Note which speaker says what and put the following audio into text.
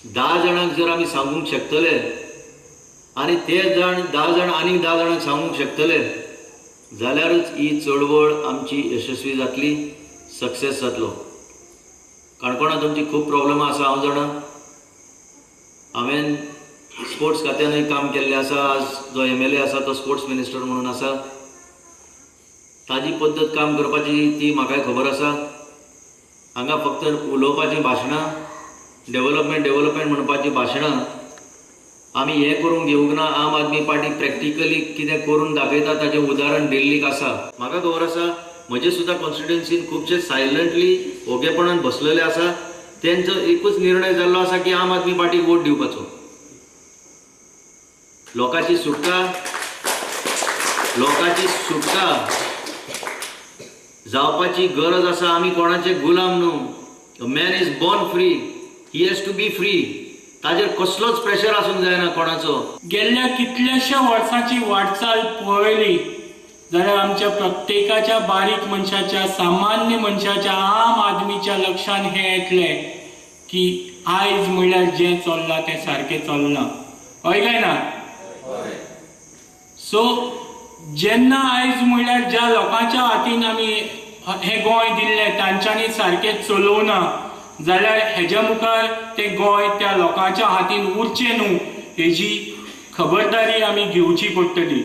Speaker 1: 10 जाणांक जर आमी सांगूंक शकतले आनी ते जाण 10 जाण आनीक 10 जाणांक सांगूंक शकतले जाल्यारच ही चळवळ आमची यशस्वी जातली, सक्सेस जातलो. काणकोणांत तुमची खूब प्रॉब्लमां आसा, हांव जाणा. हांवें स्पोर्ट्स खात्यानूय काम केल्लें आसा. आज जो MLA आसा तो स्पोर्ट्स मिनिस्टर म्हणून आसा. ताजी पद्दत काम करपाची ती म्हाकाय खबर आसा. हांगा फक्त उलोवपाची भाशणां, डेव्हलपमेंट डेव्हलपमेंट म्हणपाची भाशणां आमी हें करूंक घेवंक ना. आम आदमी पार्टी प्रॅक्टिकली कितें करून दाखयता ताचें उदाहरण दिल्लीक आसा. म्हाका खबर आसा, म्हजे सुद्दां कॉन्स्टिट्युएन्सीन खुबशे सायलंटली ओगेपणान बसलेले आसा. तेंचो एकूच निर्णय जाल्लो आसा की आम आदमी पार्टीक वोट दिवपाचो. लोकांची सुटका, लोकांची सुटका जावपाची गरज आसा. आमी कोणाचे गुलाम न्हू. Man is born free, he has to be free. ताजेर कसलोच प्रेशर आसूंक जायना कोणाचो.
Speaker 2: गेल्ल्या कितल्याश्या वर्सांची वाटचाल पळयली जाल्यार आमच्या प्रत्येकाच्या बारीक मनशाच्या, सामान्य मनशाच्या, आम आदमीच्या लक्षांत हें येतलें की आयज म्हणल्यार जें चल्लां तें सारकें चलना, हय काय ना? सो जेन्ना आयज म्हणल्यार ज्या लोकांच्या हातीन आमी हें गोंय दिल्लें तांच्यांनी सारकें चलोवना जाल्यार हेज्या मुखार तें गोंय त्या लोकांच्या हातीन उरचें न्हू हेजी खबरदारी आमी घेवची पडटली.